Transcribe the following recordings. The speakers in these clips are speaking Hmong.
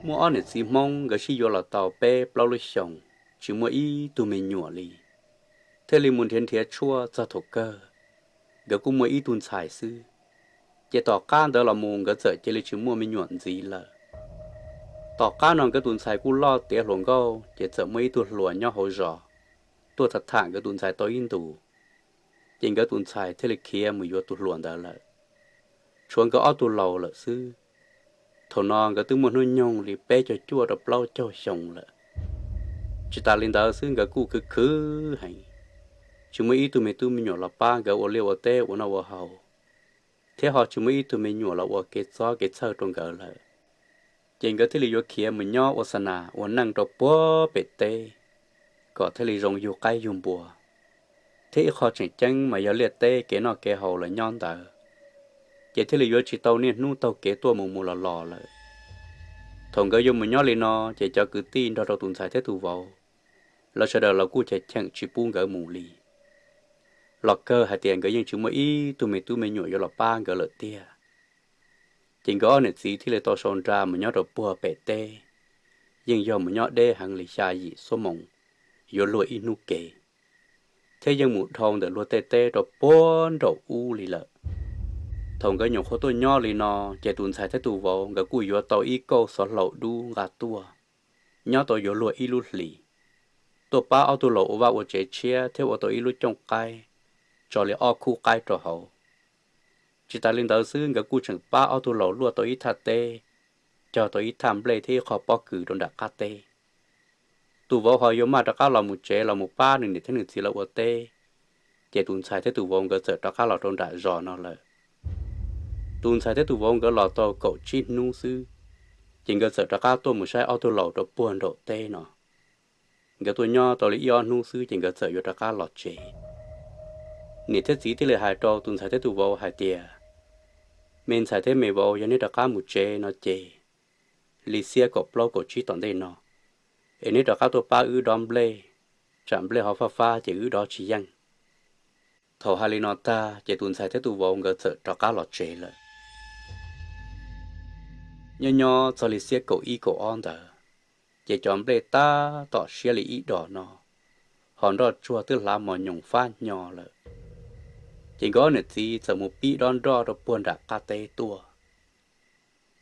Muaj ob niam txiv Hmoob nkawd sib yuav los tau peb plaub lub xyoos, tsis muaj ib tug me nyuam li. Thiaj li mus nrhiav nrhiav tshuaj txog thaum kawg, nkawd kuj muaj ib tug ntxhais xwb. Ces tom qab ntawd los mus nkawd txawm cia li tsis muaj me nyuam ntxiv lawm. Tom qab no nkawd tus ntxhais kuj loj tiav hluas nkauj, ces txawm muaj ib tug hluas nyob hauv zos tuaj tham tham nkawd tus ntxhais tau ib ntus, ces nkawd tus ntxhais thiaj li khiav mus yuav tus hluas ntawd lawm. Tshuav nkawd ob tug laus lawm xwb. Thaum no nkawd twb muaj hnub nyoog li peb caug cuaj rau plaub caug xyoo lawm. Tsis tas li ntawd xwb, nkawd kuj khwv khwv heev, tsis muaj ib tug me tub me nyuam los pab nkawd ua liaj ua teb ua noj ua haus, thiab ho tsis muaj ib tug me nyuam los ua kev txob kev txhawj rau nkawd lawm. Ces nkawd thiaj li yuav khiav mus nyob ua xa nas ua neej rau puag pem teb, kom thiaj li zoo yug qaib yug npua. Thiab ib qho tseem ceeb mas yog liaj teb kev noj kev haus lawv nyob ntawd, ces thiaj li yuav tsis tau niaj hnub taug kev tuaj mus mus los los lawm. Thaum nkawd yuav mus nyob li no, ces cov kwv tij nrog rau tus ntxhais thiab tus vauv, lawv sawv daws los kuj cheem cheem tsis pub nkawd mus li. Los kawg hais tias nkawd yeej tsis muaj ib tug me tub me nyuam yuav los pab nkawd lawm tiag. Ces nkawd ob niam txiv thiaj li tau sau nra mus nyob rau puag pem teb, yeej yog mus nyob deb heev li xya yim xuab moos, yuav luag ib hnub kev, thiab yeej mus dhau ntawm luag tej teb rau puag nraum ub li lawm. Thaum nkawd nyuam qhuav tuaj nyob li no, ces tus ntxhais thiab tus vauv nkawd kuj yuav tau ib kauj xov hlau dub nqa tuaj, nyob tau yuav luag ib lub hlis, tuaj pab ob tug laus ua vaj ua tsev tshiab thiab ua tau ib lub cooj qaib, tso li ob khub qaib rau hauv. Tsis tas li ntawd xwb, nkawd kuj tseem pab ob tug laus luaj tau ib thaj teb, cog tau ib thaj nplej thiab ib qho pob kws rau nram qab teb. Tus vauv ho yuav maj rov qab los mus tsev los mus pab nws niam thiab nws txiv lawv ua teb, ces tus ntxhais thiab tus vauv nkawd txawm rov qab los rau nram zos no lawm. Tus ntxhais thiab tus vauv nkawd los tau kaum tsib hnub xwb, ces nkawd txawm rov qab tuaj mus saib ob tug laus rau puag nraum teb no. Nkawd tuaj nyob tau li ib ob hnub xwb ces nkawd txawm yuav rov qab los tsev. Niam thiab txiv thiaj li hais rau tus ntxhais thiab tus vauv hais tias, Me ntxhais thiab me vauv, yog neb rov qab mus tsev no ces li xiab kaum plaub kaum tsib tom ntej no, es neb rov qab tuaj pab wb dob nplej, tsam nplej ho fab fab ces wb dob tsis yeej. Thaum hais li no tag ces tus ntxhais thiab tus vauv nkawd txawm rov qab los tsev lawm. Nyob nyob txog li xiab kaum ib kaum ob ntawd, ces cov nplej tab tom siab li ib dos no, ho nroj tsuag twb hlav mos nyoos fab hnyo lawm. Ces nkawd ob niam txiv txawm mus pib dob nroj rau puag nram qab teb tuaj.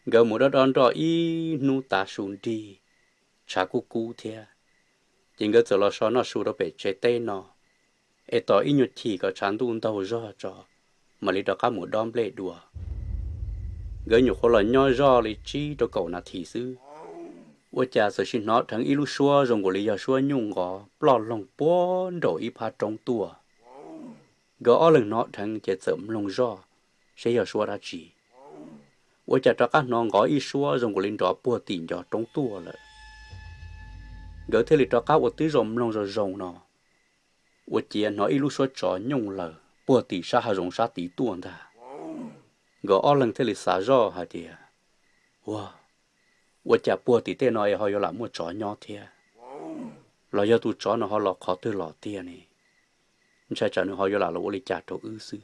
Nkawd mus dob dob nroj ib hnub tav su nrig, tshav kub kub thiab, ces nkawd txawm los so noj su rau pem tsev teb no, es tos ib nyuag chim kom tshav ntuj ntaug zog tso, mam li rov qab mus dob nplej dua. Nkawd nyuam qhuav los nyob zoj li tsib rau kaum nas this xwb, ua cas txawm sis hnov dheev ib lub suab zoo nkaus li yog suab nyuj nqov ploj loog puag nraum ib phab roob tuaj. Nkawd ob leeg hnov dheev ces txawm mloog zoj seb yog suab dab tsi. Ua cas rov qab hnov nqov ib suab zoo nkaus li nrov puag tim ncov roob tuaj lawm. Nkawd thiaj li rov qab ua tib zoo mloog zoo zoo no, ua ciav hnov ib lub suab tsov nyooj lawm puag tim sab hav zoov sab tid tuaj ntag. Nkawd ob leeg thiaj li xav zoj hais tias, Ua, ua cas puag tim tej no es ho yuav lam muaj tsov nyob thiab? Los yog tus tsov no ho los qhov twg los tiag ne? Ntshai tsam nws ho yuav lam los ua li cas rau wb xwb.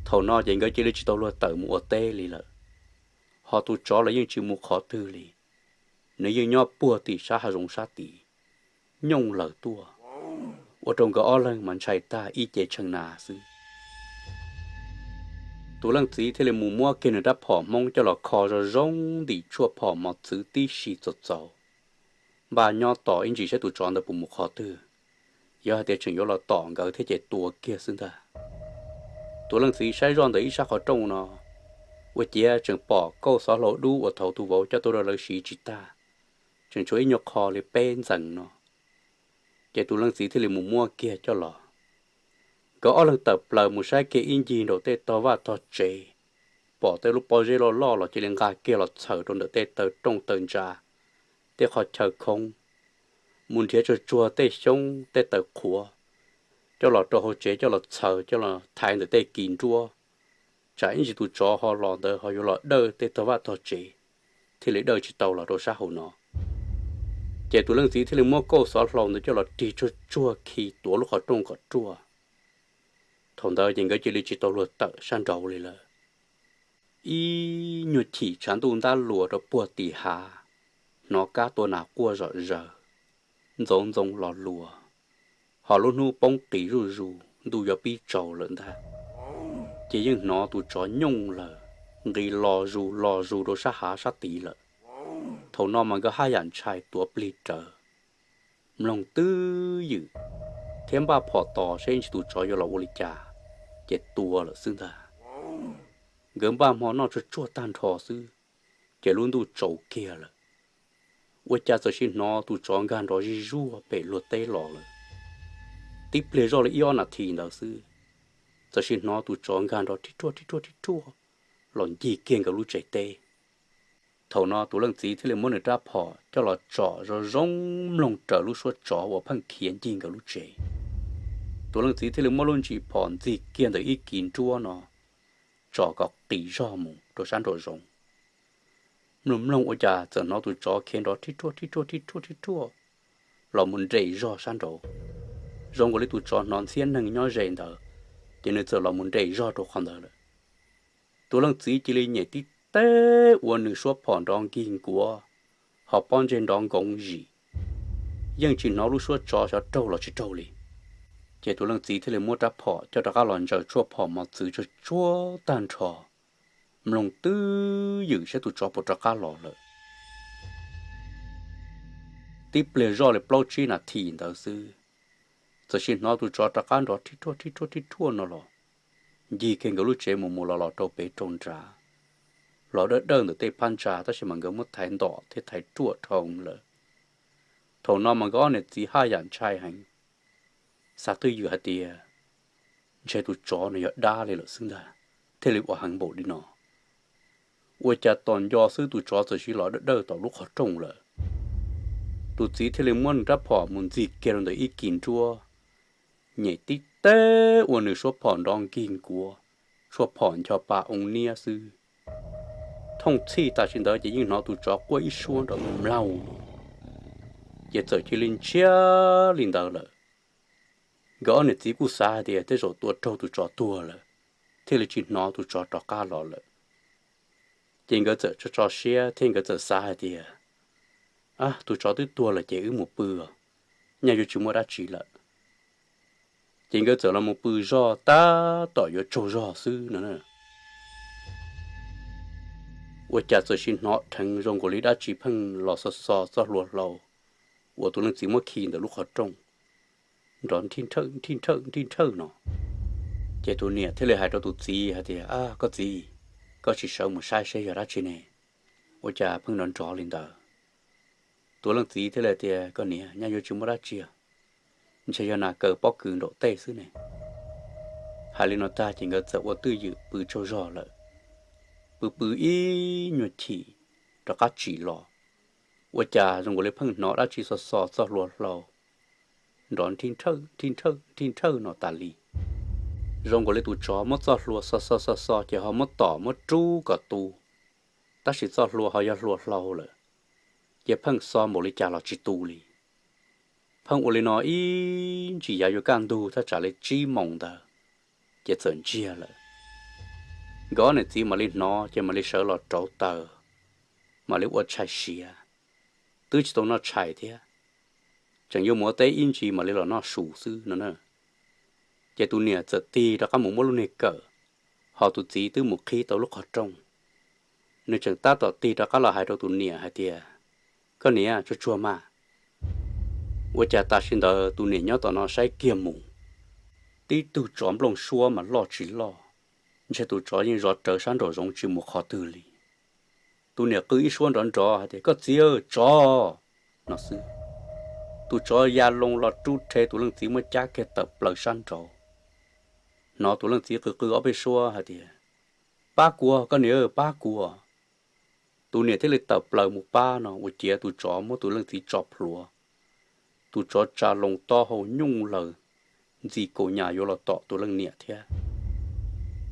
Thaum no ces nkawd cia li tsis tau luag tawm mus ua teb li lawm, ho tus tsov los yeej tsis mus qhov twg li, nws yeej nyob puag tim sab hav zoov sab tid nyooj lawm tuaj, ua rau nkawd ob leeg mas ntshai tag ib ce tshee nas xwb. Tus leej txiv thiaj li mus muab kiag nws rab phom Hmoob coj los kho zoo zoo ntim tshuaj phom mos txwv tib si txaus txaus, npaj nyob tos ib ntsis saib tus tsov ntawd puas mus qhov twg, yog hais tias tseem yuav los tom nkawd thiab ces tua kiag xwb ntag. Tus leej txiv saib zoj ntawm ib sab qhov rooj no, ua ciav tseem pom kauj xov hlau dub uas thaum tus vauv coj tuaj rau lawv siv tsis tag, tseem tshuav ib nyuag qho li peb ntxees no. Ces tus leej txiv thiaj li mus muab kiag coj los. Nkawd ob leeg tawm plaws mus saib kiag ib ncig nraum tej tog vaj tog tsev, pom tej lub pob zeb loj loj los cia li nqa kiag los txhaws rau ntawm tej taw rooj taw ntsa, tej qhov chaw khoob, mus nrhiav tsuag tsuag tej xyoob tej taws qhuav, coj los rau hauv tsev coj los txhaws coj los thaiv ntawm tej kis nruab, tsam ib ntsis tus tsov ho los ntawd ho yuav los dawj tej tog vaj tog tsev, thiaj li dawj tsis tau los rau sab hauv no. Ces tus leej txiv thiaj li muab kauj xov hlau ntawd coj los rig tsuag tsuag khi tuav lub qhov rooj kom ruaj. Thaum ntawd ces nkawd cia li tsis tau luag tawm sab nraud li lawm. ib nyuag chim tshav ntuj ntab luas rau puag tim hav, hnov kab tua nas quaj zom zaws, ntxoov ntxoo los luas, ho lub hnub poob qis zuj zus ntuj yuav pib tsaus lawm ntag. Ces yeej hnov tus tsov nyooj lawm, nqis los zus los zus rau sab hav sab tid lawm. Thaum no mas nkawd haj yam ntshai tuav plig rawv, mloog twb ywm thiab npaj phom tos seb ntsis tus tsov yuav los ua li cas, ces tua lawm xwb ntag. Nkawd npaj hmo noj tsuag tsuag tag nrho xwb, ces lub ntuj tsaus kiag lawm. Ua cas txawm sis hnov tus tsov nkag nrov zij zuag pem luag teb los lawm. Tib pliag zoj li ib ob nas this ntawd xwb, txawm sis hnov tus tsov nkag nrov rhib ruaj rhib ruaj rhib ruaj los ncig kiag nkawd lub tsev teb. Thaum no tus leej txiv thiaj li muab nws rab phom coj los tsom zoo zoo mloog raws lub suab tsov uas pheej khiav ncig nkawd lub tsev. Tus leej txiv thiaj li muab lub ntsis phom ntxig kiag ntawm ib kis nruab no, tsom kom qis zog mus rau sab nraum zoov. Mloog mloog ua cas txawm hnov tus tsov khiav nrov rhib ruaj rhib ruaj rhib ruaj rhib ruaj los mus nres zog sab nraud, zoo nkaus li tus tsov hnov ntxhiab neeg nyob ze ntawd, ces nws txawm los mus nres zog rau qhov ntawd lawm. Tus leej txiv cia li nyem tib teb ua nws suab phom nrov nkig nkuav, ho pob ntseg nrov nkoov zim, yeej tsis hnov lub suab tsov xyov raug los tsis raug li. Ces tus leej txiv thiaj li muab rab phom coj rov qab los ntsaws tshuaj phom mos txwv tsuag tsuag tag nrho, mloog twb ywm saib tus tsov puas rov qab los lawm. Tib pliag zoj li plaub tsib nas this ntawd xwb, txawm sis hnov tus tsov rov qab nrov rhib ruaj rhib ruaj rhib ruaj no los ncig kiag nkawd lub tsev mus mus los los rau pem rau nrad, los dawb dawj ntawm tej phab ntsa tab sis mas nkawd muab thaiv ntom thiab thaiv ruaj dhau lawm. Thaum no mas nkawd ob niam txiv haj yam ntshai heev, xav twj ywm hais tias ntshe tus tsov no yog dab li lawm xwb ntag, thiaj li ua heev npaum li no. Ua cas tos nco xwb tus tsov txawm sis los dawb dawj tom lub qhov rooj lawm. Tus txiv thiaj li muab nws rab phom mus ntxig kiag rau ntawm ib kis nruab, nyem tib teb ua nws suab phom nrov nkig nkuav, tshuaj phom ncho pa oo niab xwb. Thooj txhij tam sim ntawd ces yeej hnov tus tsov quaj ib suab nrov mlaug, ces txawm cia li ntsiag li ntawd lawm. Nkawd ob niam txiv kuj xav hais tias tej zaum tua raug tus tsov tuag lawm, thiaj li tsis hnov tus tsov rov qab los lawm. Ces nkawd txawm tso tso siab thiab nkawd txawm xav hais tias, a, tus tsov twb tuag lawm ces wb mus pw, nyaj yuav tsis muaj dab tsi lawm. Ces nkawd txawm los mus pw zog tab tom yuav tsaug zog xwb no. Ua cas txawm sis hnov dheev zoo nkaus li dab tsi pheej los xo xo txoj hlua hlau uas tus leej txiv muab khi ntawm lub qhov rooj, nrov nrhij nrhawj nrhij nrhawj nrhij nrhawj no. Ces tus niam thiaj li hais rau tus txiv hais tias, a, koj txiv, koj tsis sawv mus saib seb yog dab tsi ne, ua cas pheej nrov nrov li ntawd. Tus leej txiv thiaj li tias, koj niam, nyaj yuav tsis muaj dab tsi, ntshe yog nas kaws pob kws nraum tej xwb ne. Hais li no tag ces nkawd txawm ua twj ywm pw tsaug zog lawm. Pw pw ib nyuag chim rov qab tsim los, ua cas zoo nkaus li pheej hnov dab tsi xo xo txoj hlua hlau, nrov nrhij nrhawj nrhij nrhawj nrhij nrhawj no tas li. Zoo nkaus li tus tsov muab txoj hlua xo xo xo xo ces ho muab tom muab rub kom tu, tab sis txoj hlua ho yog hlua hlau lawm, ces pheej xo npaum li cas los tsis tu li. Pheej ua li no ib ntsis yav yuav kaj ntug thaj tsam li tsib moos ntawd, ces txawm ntsiag lawm. Nkawd ob niam txiv mam li hnov ces mam li sawv los rauv taws, mam li ua tshais siav. Twb tsis tau noj tshais thiab, tseem yuav mus ua teb ib ntsis mam li los noj su xwb no na. Ces tus niam txawm tig rov qab mus muab lub niag kawm, ho tus txiv twb mus qhib tau lub qhov rooj. Nws tseem tab tom tig rov qab los hais rau tus niam hais tias, koj niam, tsuag tsuag mas. Ua cas tam sim ntawd tus niam nyob tom no saib kiag mus, tib tug tsov nplooj suab mas loj tsis loj, ntshe tus tsov yeej zov rawv sab nraum zoov tsis mus qhov twg li. Tus niam qw ib suab nrov nrov hais tias, koj txiv, tsov! No xwb, tus tsov ya loo los rub rhe tus leej txiv muab cab kiag tawm plaws sab nraud. Hnov tus leej txiv qw qw ob peb suab hais tias, pab kuv, koj niam, pab kuv. Tus niam thiaj li tawm plaws mus pab no ua ciav tus tsov muab tus leej txiv tso plhuav. Tus tsov tsa loo taub hau nyooj laws, ntxi kaus nyas yuav los tom tus leej niam thiab.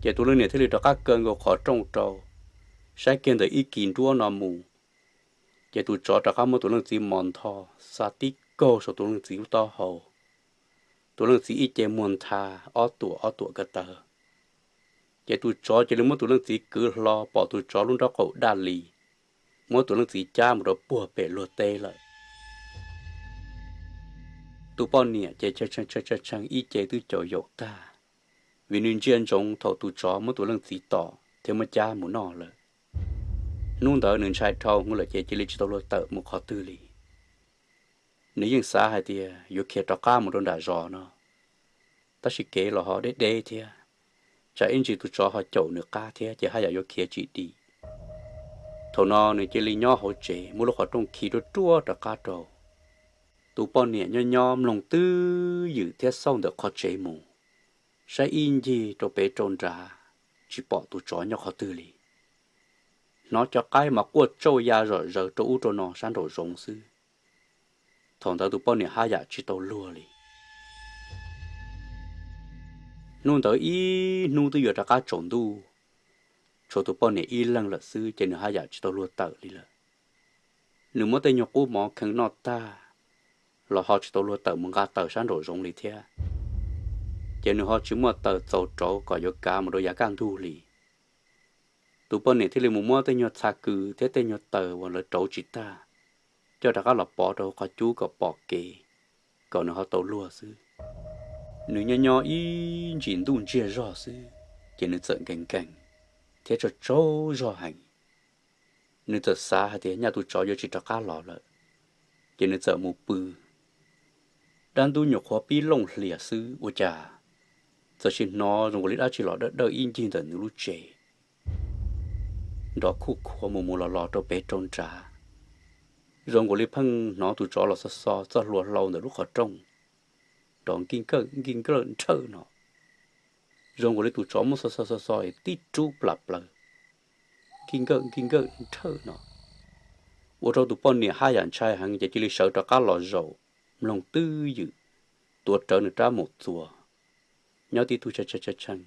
Ces tus leej niam thiaj li rov qab kaw nkaus qhov rooj rau, saib kiag ntawm ib kis nruab no mus. Ces tus tsov rov qab muab tus leej txiv mos ntho, xa tib kaug saum tus leej txiv lub taub hau. Tus leej txiv ib ce muag ntha, ob tuam ob tuam ko taw. Ces tus tsov cia li muab tus leej txiv kwv hlo, pom tus tsov lub nraub qaum daj li, muab tus leej txiv cab mus rau puag pem luag teb lawm. Tus poj niam ces tshee tshee ib ce twb caum yaum tag, vim nws ntsia ntsoov thaum tus tsov muab tus leej txiv tom thiab muab cab mus noj lawm. Hnub ntawd nws ntshai dhau hwv lawm ces cia li tsis tau luag tawm mus qhov twg li. Nws yeej xav hais tias yuav khiav rov qab mus rau nram zos no, tab sis kev los ho deb deb thiab, tsam ib ntsis tus tsov ho caum nws qab thiab ces haj yam yuav khiav tsis dim. Thaum no nws cia li nyob hauv tsev muab lub qhov rooj khi ruaj ruaj rov qab rau. Tus poj niam nyob nyob mloog twj ywm thiab xauj ntawm qhov tsev mus, saib ib ncig rau pem rau nrad, tsis pom tus tsov nyob qhov twg li. Hnov cov qaib mas quaj tsauj ya zom zaws rau ub rau no sab nraum zoov xwb. Thaum ntawd tus poj niam haj yam tsis tau luag li. Hnub ntawd ib hnub twb yuav rov qab tsaus ntuj, tshuav tus poj niam ib leeg lawm xwb ces nws haj yam tsis tau luag tawm li lawm. Nws muab tej nyuag qub mov kheev noj tag los ho tsis tau luag tawm mus nqa taws sab nraum zoov li thiab, ces nws ho tsis muaj taws txaus rauv kom yuav kav mus rau yav kaj ntug li. Tus poj niam thiaj li mus muab tej nyuag txha kws thiab tej nyuag taws uas lawv rauv tsis tag coj rov qab los pov rau hauv qhov cub kom pom kev, kom nws ho tau luag xwb. Nws nyob nyob ib ntsis ntuj ntsiag zog xwb, ces nws txawm nkees nkees thiab tsaug tsaug zog heev. Nws txawm xav hais tias nyaj tus tsov yuav tsis rov qab los lawm, ces nws txawm mus pw. Dab ntub nyuam qhuav pib looj hlias xwb ua cas txawm sis hnov zoo nkaus li dab tsi los dawj dawj ib ncig ntawm nws lub tsev, nrov khuj khuav mus mus los los rau pem rau nrad. Zoo nkaus li pheej hnov tus tsov los xo xo txoj hlua hlau ntawm lub qhov rooj, nrov nkij nkawj nkij nkawj nrhawj no. Zoo nkaus li tus tsov muab xo xo xo xo es tib rub plam plaws, nkij nkawj nkij nkawj nrhawj no. Ua rau tus poj niam haj yam ntshai heev ces cia li sawv rov qab los zaum mloog twj ywm, tuav rawv nws rab mus txuas, nyob tib tug tshee tshee tshee,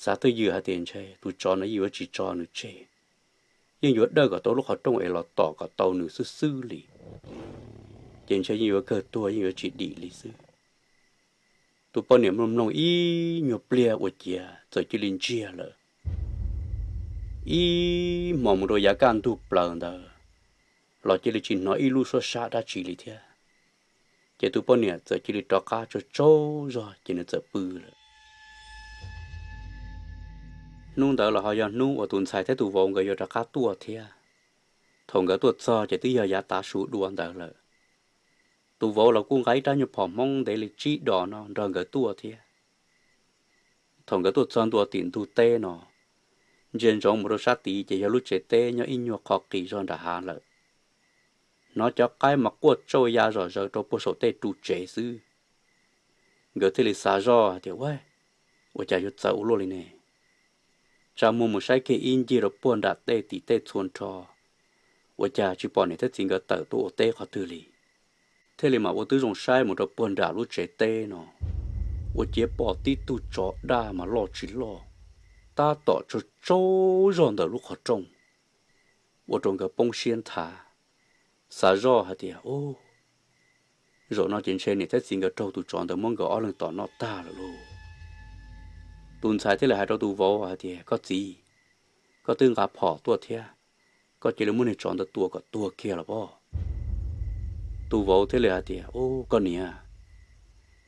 xav twj ywm hais tias ntshe tus tsov no yeej yuav tsis tso nws tseg, yeej yuav dawj kom tau lub qhov rooj es los tom kom tau nws xwb xwb li, ces ntshe yeej yuav kawg tuag yeej yuav tsis dim li xwb. Tus poj niam mloog mloog ib nyuag pliag ua ciav txawm cia li ntsiag lawm. Ib hmos mus rau yav kaj ntug plaws ntawd los cia li tsis hnov ib lub suab sab dab tsi li thiab. Ces tus poj niam txawm cia li rov qab tsaug tsaug zog ces nws txawm pw lawm. Hnub ntawd los ho yog hnub uas tus ntxhais thiab tus vauv nkawd yuav rov qab tuaj thiab. Thaum nkawd tuaj txog ces twb yog yav tav su dua ntawd lawm. Tus vauv los kuj nqa ib rab nyuag phom hmoob ntev li tsib dos no nrog nkawd tuaj thiab. Thaum nkawd tuaj txog ntua tim ntug teb no, ntsia ntsoov mus rau sab tid ces yog lub tsev teb nyob ib nyuag qho qis zog nram hav lawm. Hnov cov qaib mas quaj tsauj ya zom zaws rau puag saum tej ru tsev xwb. Nkawd thiaj li xav zoj hais tias, Ua, ua cas yuav txawv ua luaj li ne? Tsa muag mus saib kiag ib ncig rau puag nram tej tim tej txhua nrho, ua cas tsis pom niam thiab txiv nkawd tawm tuaj ua teb qhov twg li. Thiaj li mam ua tib zoo saib mus rau puag nram lub tsev teb no, ua ciav pom tib tug tsov daj mas loj tsis loj, tab tom tsaug tsaug zog ntawm lub qhov rooj. Ua rau nkawd poob siab nthav, xav zoj hais tias, Ub, zaum no ces ntshe niam thiab txiv nkawd raug tus tsov ntawd muab nkawd ob leeg tom noj tag lawm lauj. Tus ntxhais thiaj li hais rau tus vauv hais tias, Koj txiv, koj twb nqa phom tuaj thiab, koj cia li muab niag tsov ntawd tua kom tuag kiag los pob. Tus vauv thiaj li hais tias, Ub, koj niam,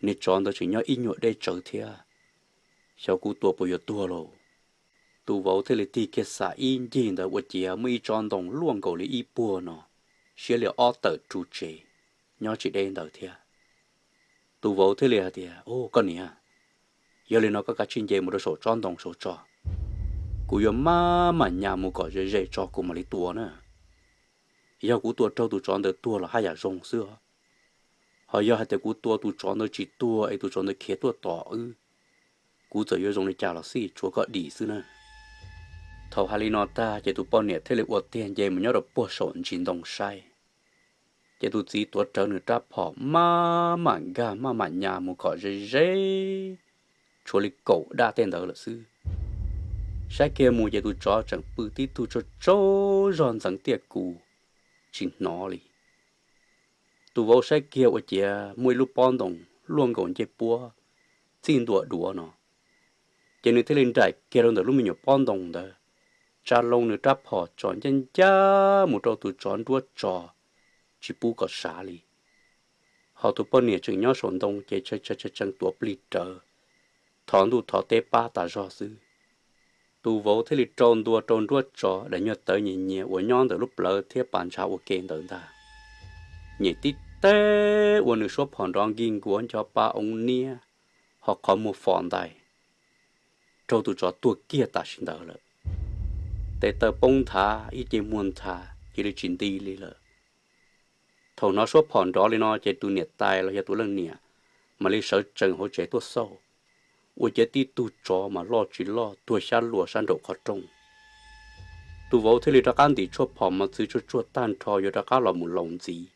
niag tsov ntawd tseem nyob ib nyuag deb tsawv thiab, xyov kuv tua puas yuav tuag lauj. Tus vauv thiaj li tig kiag xam ib ncig ntawd ua ciav muaj ib tsob ntoo luaj nkaus li ib puag no, siab li ob tawm ru tsev, nyob tsis deb ntawd thiab. Tus vauv thiaj li hais tias, Ub, koj niam, yog li no koj kav tsij nce mus rau saum tsob ntoo saud tso, kuv yuav maj mam nyas mus kom ze ze tso kuv mam li tua na. Yog kuv tua raug tus tsov ntawd tuag los haj yam zoo xwb os. Ho yog hais tias kuv tua tus tsov ntawd tsis tuag es tus tsov ntawd khiav tuaj tom wb, kuv txawm yuav zoo li cas los xij, tshuav koj dim xwb na. Thaum hais li no tag ces tus poj niam thiaj li ua tiag nce mus nyob rau puag saum ntsis ntoo saib. Ces tus txiv tuav rawv nws rab phom maj mam nkag maj mam nyas mus kom ze ze, tshuav li kaum daj tej ntawd lawm xwb. Saib kiag mus ces tus tsov tseem pw tib tug tsaug tsaug zog ntxeev tiaj kus, tsis hnov li. Tus vauv saib kiag ua ciav muaj ib lub pob ntoo luaj nkaus ncej puab, txij ntua duav no. Ces nws thiaj li nraim kiag rau ntawm lub me nyuam pob ntoo ntawd, tsa loo nws rab phom tso ncaj ncaj mus rau tus tsov nruab tso, tsis pub kom sav li. Ho tus poj niam tseem nyob saum ntoo ces tshee tshee tuav plig rawv, thov ntuj thov teb pab tas zog xwb. Tus vauv thiaj li rau ntua rau nruab tso daim nyuag tawv nyias nyias uas nyob ntawm lub plawv thiab pas ntsha ua ke ntawd ntag. Nyem tib teg ua nws suab phom nrov nkig nkuav ncho pa oob niab, ho qhov muag fom ntais, raug tus tsov tuag kiag tam sim ntawd lawm. Tes taw poob nthav, ib ce muag nthav, cia li tsis nti li lawm. Thaum hnov suab phom nrov li no ces tus niam tais los yog tus leej niam mam li sawv tsees hauv tsev tuaj xauj, ua ciav tib tug tsov mas loj tsis loj tuag xyab luas sab nraum qhov rooj. Tus vauv thiaj li rov qab ntim tshuaj phom mos txwv tsuag tsuag tag nrho yuav rov qab los mus laus ntxiv,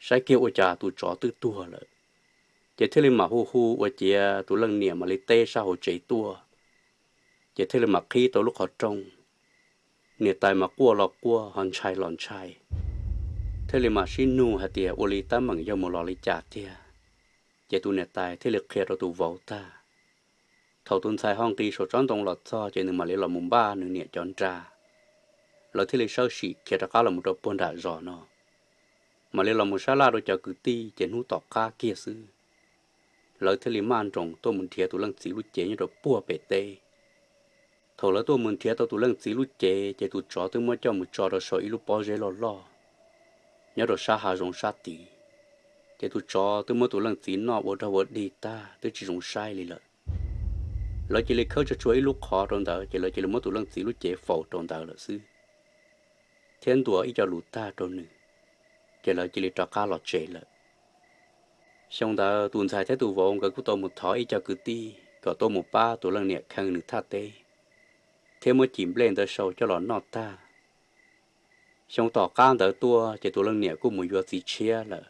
saib kiag ua cas tus tsov twb tuag lawm. Ces thiaj li mam hu hu ua ciav tus leej niam mam li teb sab hauv tsev tuaj, ces thiaj li mam qhib tau lub qhov rooj. Niam tais mas quaj los quaj ho ntshai los ntshai, thiaj li mam sib nug hais tias ua li tab meeg yog mus los li cas tiag. Ces tus niam tais thiaj li qhia rau tus vauv tag. Thaum tus ntxhais ho nqis saum tsob ntoo los txog ces nws mam li los mus npaj nws niam cov nra. Lawv thiaj li sawb sim khiav rov qab los mus rau puag nram zos no, mam li los mus sab laj rau cov kwv tij ces hnub tom qab kiag xwb, lawv thiaj li maj nroos tuaj mus nrhiav tus leej txiv lub cev nyob rau puag pem teb. Thaum lawv tuaj mus nrhiav tau tus leej txiv lub cev ces tus tsov twb muab coj mus tso rau saum ib lub pob zeb loj loj nyob rau sab hav zoov sab tid. Ces tus tsov twb muab tus leej txiv noj ua rog ua dig tag twb tsis zoo saib li lawm. Lawv cia li khawb tsuag tsuag ib lub qhov rau ntawd ces lawv cia li muab tus leej txiv lub cev faus rau ntawd lawm xwb, thiab ntuas ib co lus tag rau nws, ces lawv cia li rov qab los tsev lawm. Xyoo ntawd tus ntxhais thiab tus vauv nkawd kuj tau mus thov ib co kwv tij kom tuaj mus pab tus leej niam kheej nws thaj teb, thiab muab cim nplej ntawd sau coj los noj tag. Xyoo tom qab ntawd tuaj ces tus leej niam kuj mus yuav txiv tshiab lawm.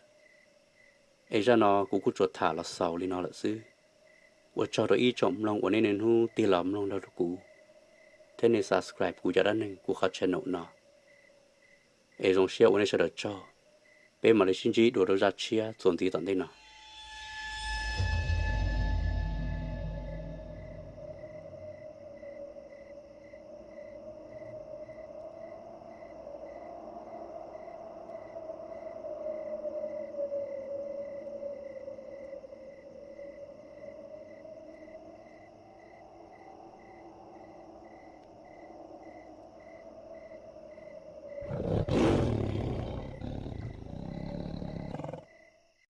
Es zaj no kuv kuj tsuas tham los xaus li no lawm xwb. Ua tsaug rau ib tsoom mloog uas nej niaj hnub tig los mloog nrog rau kuv, thiab nej subscribe kuv cov dab neeg kuv qhov channel no. Es zoo siab ua nej sawv daws tsaug. Peb mam li sib ntsib dua rau zaj tshiab txuas ntxiv tom ntej no.